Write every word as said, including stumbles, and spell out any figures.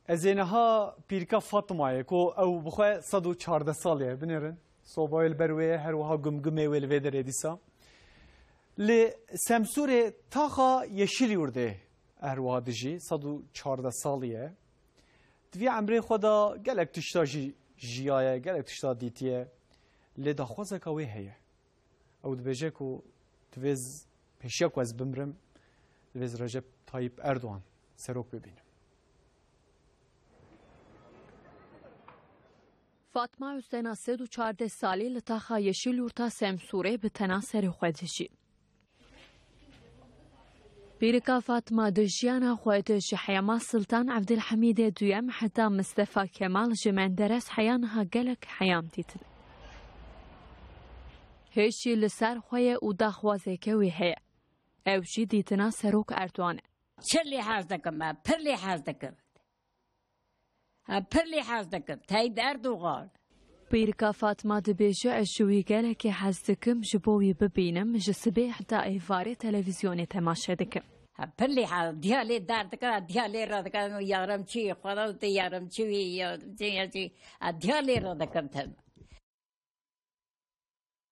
Ez ê niha pîrika Fatmayê, ku ew bi xwe sed û çardeh salî ye, binêrin. Sobayê li ber wê ye, her wiha gumgumê wê li vê derê dîsa. Li Semsûrê taxa Yeşilyurdê her wiha dijî, sed û çardeh salî ye. Di vî emrê xwe de gelek tişta jî jiyaye, gelek tişta dîtiye. Lê daxwazeka wê heye. Ew dibêje ku divê z-, pêşiya ku ez bimrim, divê ez Recep Tayyip Erdogan serok bibînim. Fatma Husena sed û çardeh salî li taxa Yeşilyurta Semsûrê bi tena serê xwe dijî. Pîrika Fatma di jiyana xwe de ji heyama Siltan Evdilhemîdê Duyem heta Mistefa Kemal ji Menderes heya niha gelek heyam dîtin. Hêj jî li ser xwe ye û daxwazeke wî heye. Ew jî dîtina Serok Erdogan e. Çi lê hez dikim me? Pir lê hez dikim. Em pir lê hez dikim. Tayyip Erdogan. Pîrika Fatma dibêje, ez ji wî gelekî hez dikim, ji bo wî bibînim, ji sibê heta êvarê televîzyonê temaşe dikim. Em pir lê hez, diya lê derdikir, diya lê radikirim, yarimçî, xweda te yarimçî wî, yarimçî, yarimçî, diya lê radikirim.